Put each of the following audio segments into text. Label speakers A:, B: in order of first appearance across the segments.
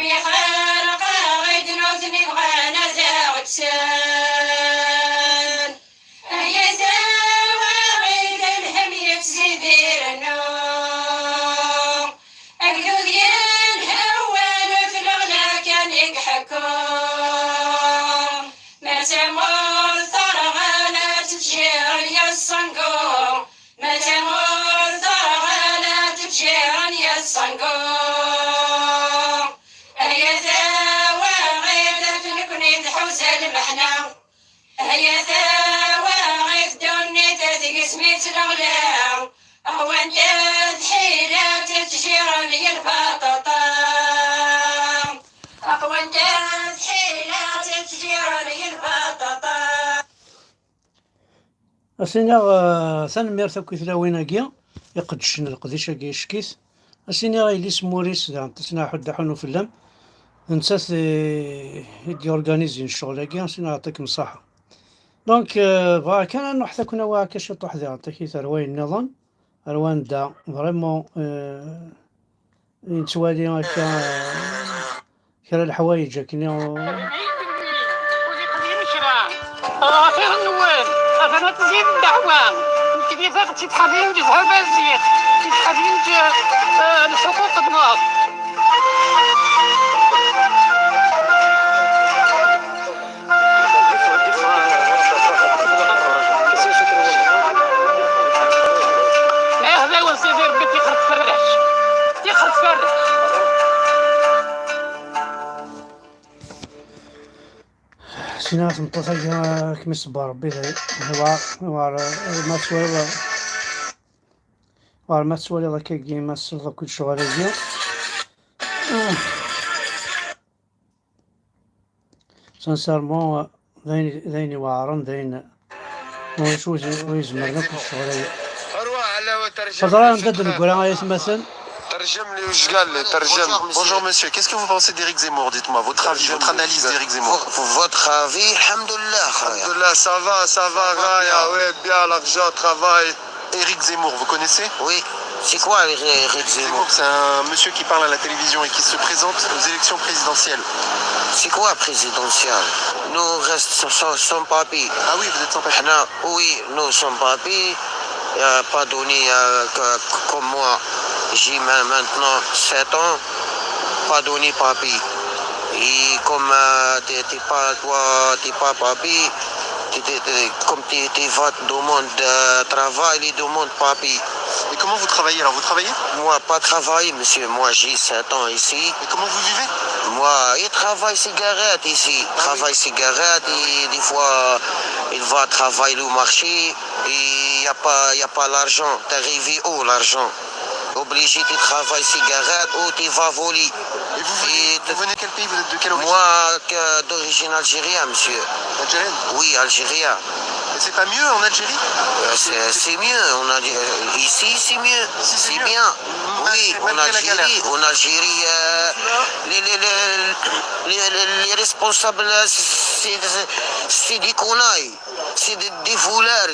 A: ربي خلق غيد نوزني بغانا زاغتسان هيا زاوغيد الهم يفسدير النوم أقلو ديال هوان في الغلا كان يحكم ما تمر ثرغانا تجير يا الصنقوم ما تمر ثرغانا تجير يا الصنقوم هيا ثاوغيد في نكني تحوز المحنة هيا ثاوغيد دوني تتقسمي الغلا هو انت حيلة تجير لي البطاطا أقوى انت حيلة تجير لي البطاطا.
B: أسينيغ ثانميرث أكو ثلاوين-اگي يقدشن القديش-اگي يشكيث أسينيغ يليس موريس ذا تسنا حد حنو فلام نتساث يدي organiser الشغل-اگي أسينيغ يعطيكم الصحة. Donc بغا كان نروح كنا وا كاش طوح ذي عطيك ثروين النظام رواندا vraiment نتوالي هكا كرا الحوايج كني
C: خير النوال أنا تزيد الدعوة كيف تتحرين جزها بازيخ تتحرين الحقوق الناس. هذا هو سيدي ربي تيخرج فرش تيخرج فرش.
B: سينا تمطوط كمي صبر ربي هو ما تسوى وار ما تسوى ذاك ما سلطة كل شغل هاكي. Sincèrement ذاين ذاين واعرن ذاين شو يزمرنا كل شغل خضرا نقدر نقول مثلا.
D: ترجم لي وش قال لي ترجم.
E: Bonjour monsieur, qu'est-ce que vous pensez d'Éric Zemmour? Dites-moi, votre avis, votre analyse d'Éric Zemmour.
F: Votre avis, الحمد لله خويا.
D: الحمد لله, ça va, ça va, غاية, oui, bien, l'argent, travail.
E: Éric Zemmour, vous connaissez?
F: Oui. C'est quoi Eric Zemmour?
E: Zemmour, c'est un monsieur qui parle à la télévision et qui se présente aux élections présidentielles.
F: C'est quoi présidentiel? Nous reste sans papier.
E: Ah oui, vous êtes sans papier.
F: حنا oui, nous sans papier. Pas donné comme moi. J'ai maintenant 7 ans, pas donné papier. Et comme t'es pas toi, t'es pas papier, comme tu vas te demander travail, il demande papier.
E: Et comment vous travaillez alors? Vous travaillez?
F: Moi, pas travailler, monsieur. Moi, j'ai 7 ans ici.
E: Et comment vous vivez?
F: Moi, il travaille cigarette ici.
E: Ah oui.
F: Travaille cigarette et des fois, il va travailler au marché et il n'y a pas, il y a pas l'argent. T'es arrivé où l'argent? Obligé, tu travailles cigarette ou tu vas voler.
E: Et vous venez,
F: Et
E: vous venez de quel pays? Vous êtes de quelle origine?
F: Moi, d'origine algérienne, monsieur.
E: Algérienne?
F: Oui, algérien.
E: Et c'est pas mieux en Algérie?
F: C'est mieux. On a, ici, c'est mieux.
E: Ici, c'est
F: C'est
E: mieux.
F: bien. Oui, en
E: Malgré la galère.
F: Algérie, en Algérie, les responsables, c'est des connailles. C'est des voleurs,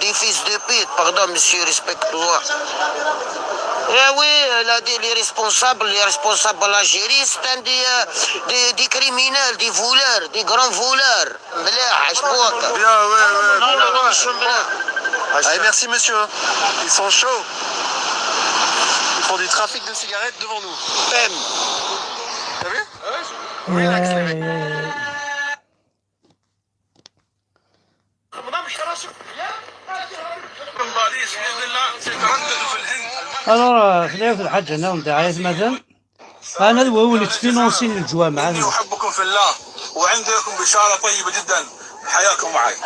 F: des fils de pute. Pardon, monsieur, respecte-toi. Eh oui, là, les responsables de l'Algérie, c'est un des criminels, des voleurs, des grands voleurs. ملاح عجبوك.
D: Bien, ouais, ouais.
F: Non, non, non, مش ملاح.
E: Allez, merci monsieur. Ils sont chauds. Ils font du trafic de cigarettes devant nous. Bam. T'as vu? Relax les mecs.
B: Alors خلينا في الحاجة هنا دعاية مثلا انا هو اللي تفينونسي الجوامع.
G: إني أحبكم في الله وعندي لكم بشارة طيبة جدا حياكم معي.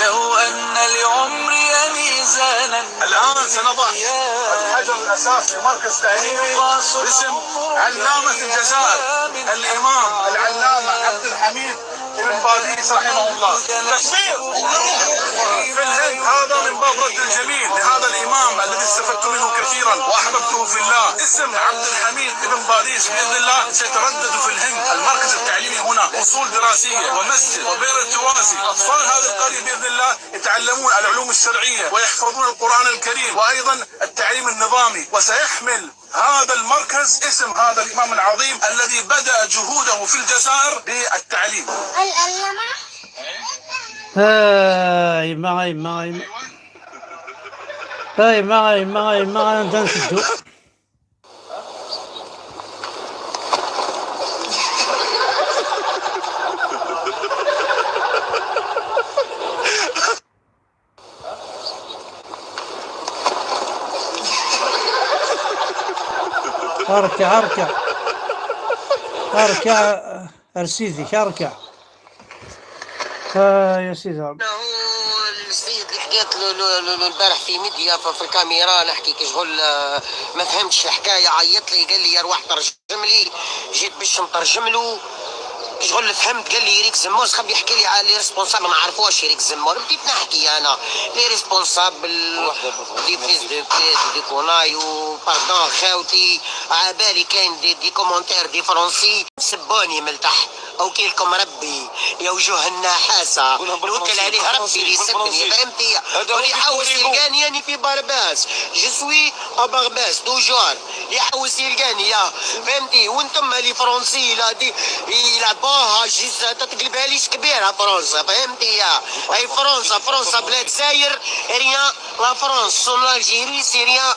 H: لو أن لعمري ميزانا
G: الآن سنضع الحجر الأساس لمركز تعليمي باسم علامة الجزائر الإمام العلامة عبد الحميد بن باديس رحمه الله. تكبير في الهند هذا من باب رد الجميل لهذا الإمام الذي استفدت منه كثيرا وأحببته في الله. اسم عبد الحميد بن باديس بإذن الله سيتردد في الهند. المركز التعليمي هنا أصول دراسية ومسجد وبير التوازي. أطفال هذه القرية بإذن الله يتعلمون العلوم الشرعية. ويحفظون القرآن الكريم، وأيضا التعليم النظامي. وسيحمل هذا المركز اسم هذا الإمام العظيم الذي بدأ جهوده في الجزائر بالتعليم.
B: ايما ايما ايما ايما ايما ايما نبدا نسدو. اركع اركع اركع ارسيدك اركع آه يا سيدي ربي.
F: هو السيد اللي حكيت له البارح في ميديا في الكاميرا نحكي كي شغل ما فهمتش الحكايه، عيط لي قال لي روح ترجم لي، جيت باش نترجم له كي شغل فهمت. قال لي إيريك زمور خب يحكي لي على les responsables، ما عرفوش إيريك زمور. بديت نحكي انا les responsables des fils de pute des connailles و pardon خاوتي، عبالي كاين des commentaires des Français سبوني من تحت. اوكيلكم ربي يا وجوه النحاسه، نوكل عليه ربي اللي يسبني، فهمتي؟ واللي يحوس يلقاني يعني في Barbès، je suis à Barbès toujours، اللي يحوس يلقاني يا فهمتي. وانتم les Français لا دي يلعبوها جيس تتقلبها ليش كبيره فرنسا، فهمتي؟ يا هاي فرنسا، فرنسا بلاد ساير rien، la France sans l'Algérie c'est rien،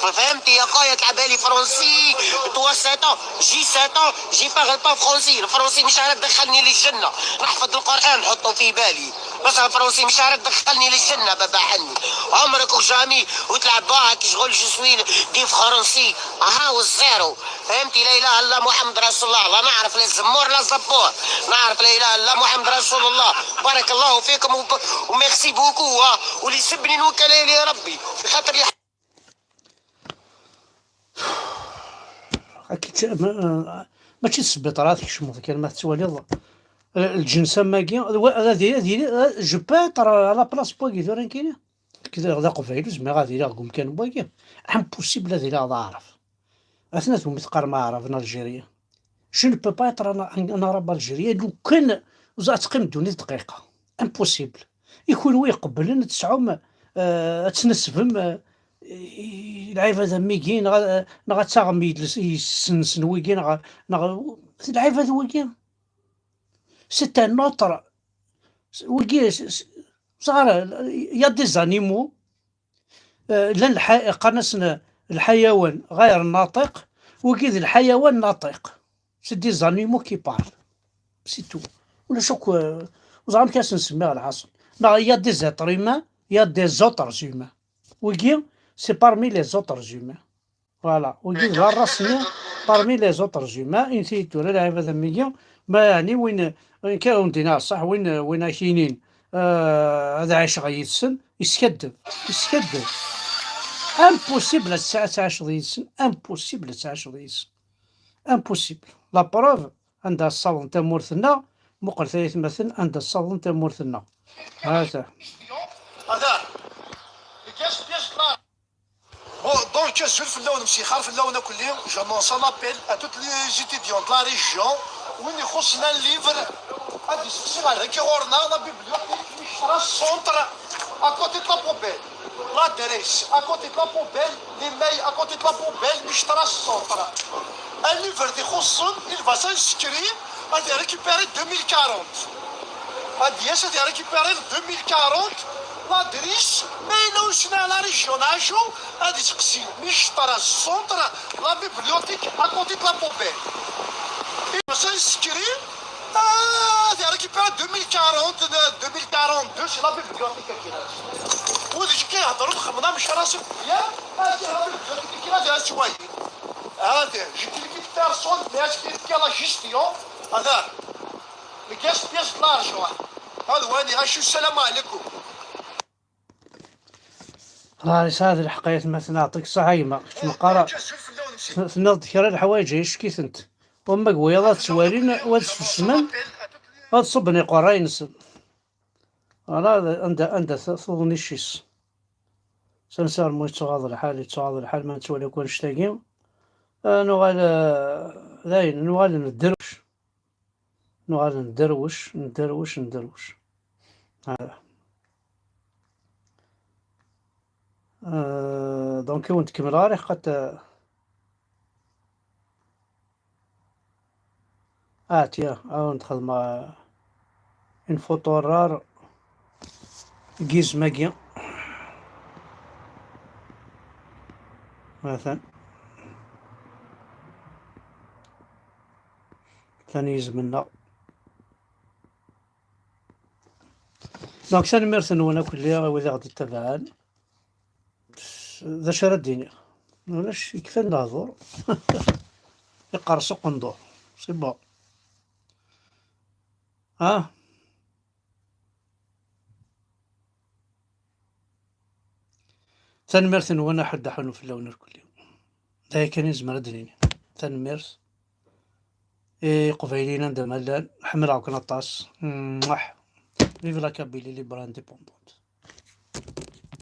F: فهمتي يا خويا؟ تلعبها لي français toi 7 ans، j'ai 7 ans، je parle pas français. الفرنسي مش عارف دخلني للجنه، نحفظ القران نحطه في بالي، بس الفرنسي مش عارف دخلني للجنه. بابا حني عمرك و jamais وتلعبوها كي شغل je suis des Français ها وال zéro، فهمتي؟ لا اله الا الله محمد رسول الله، لا نعرف لا الزمور لا الزبور، نعرف لا اله الا الله محمد رسول الله. بارك الله فيكم و merci beaucoup، واللي يسبني نوكل عليه ربي خاطر
B: أكيد ماشي السبيطارات كشموض كان ما تسواليض الجنس ماكي هذه هذه je peux être à la place بواكي ثورا كاين كذا غدا قبايل زعما غادي لا قوم كان بواكي impossible هذه لا عارف اثنا ثم تقار ما عرف algérien، je ne peux pas être un arabe algérien لو كان وزع تقيم الدنيا دقيقه، impossible. يكون هو يقبل تسعوم تنسفهم العباد ميكين نغ تاغم يسنسن ويكين نغ العباد ويكين c'est un autre ويكي صغار y a des animaux لان قناص الحيوان غير الناطق وكيد الحيوان ناطق، c'est des animaux qui parlent، c'est tout. ولا شوك وزعما كاس نسميها العصر لا y a des êtres humains، y a des autres humains، وكي c'est parmi les autres humains، voilà وكي الرسمي parmi les autres humains. انتي تورا العباد ميكي ما يعني وين وين كانوا دينا صح وين وين كاينين هذا عايش غيتسن يسكدب يسكدب impossible تعيش غيتسن، impossible تعيش غيتسن impossible. la preuve عندها الصالون تاع مورثنا مقر ثلاث مثلا عندها الصالون تاع مورثنا هذا.
E: هذا Bon, donc, je j'annonce un appel à toutes les étudiants de la région وين يخصنا ال livre غادي يسقسي على كي غورنا la bibliothèque centre à côté de la poubelle، l'adresse à côté de la poubelle، les mails à côté de la poubelle، مشترى centre. Un livre دي خصن il va s'inscrire غادي récupérer 2040، غادي ياس غادي récupérer 2040. l'adresse ما إلا وصلنا la région عاشو غادي تقسي مشترى centre la bibliothèque à côté de la poubelle، il va s'inscrire غادي récupérer 2040 2042، c'est la bibliothèque كي وديك كيهضروا خمنا مش راسك يا هادي la bibliothèque كي غادي شويه هذا جبت لك personne باش كي la gestion هذا ما كاش pièce l'argent هذا واني غاشو. السلام عليكم.
B: راه هذه الحقيقة مثلا نعطيك الصحة يما مقرا تنض كرا الحوايج هي شكيت وما قويضات تسوالين وتسمن تصبني قراي نسن راه عندها ثوضني الشيس سنسار مو يتغاض الحال يتغاض الحال ما نتولي كون شتاقي نوغال داين نوغال ندروش نوغال ندروش ندروش ندروش هذا. Donc ونتكمل غير قد اه tiens اه ندخل مع une photo rare ڨيزماڨي مثلا ثاني يزمنا. Donc ثانميرث نون أكلي وإذا غادي تبعان ذا شرا ديني ولاش يكفى الهضور يقرص قندور, c'est bon. اه ثانميرث نون حد حنو في اللون الكل ذا كان يزمر دنيني ثانميرث إيه قبيلين عندما لان حمل عكنا طاس. Vive la Kabylie libre, indépendante.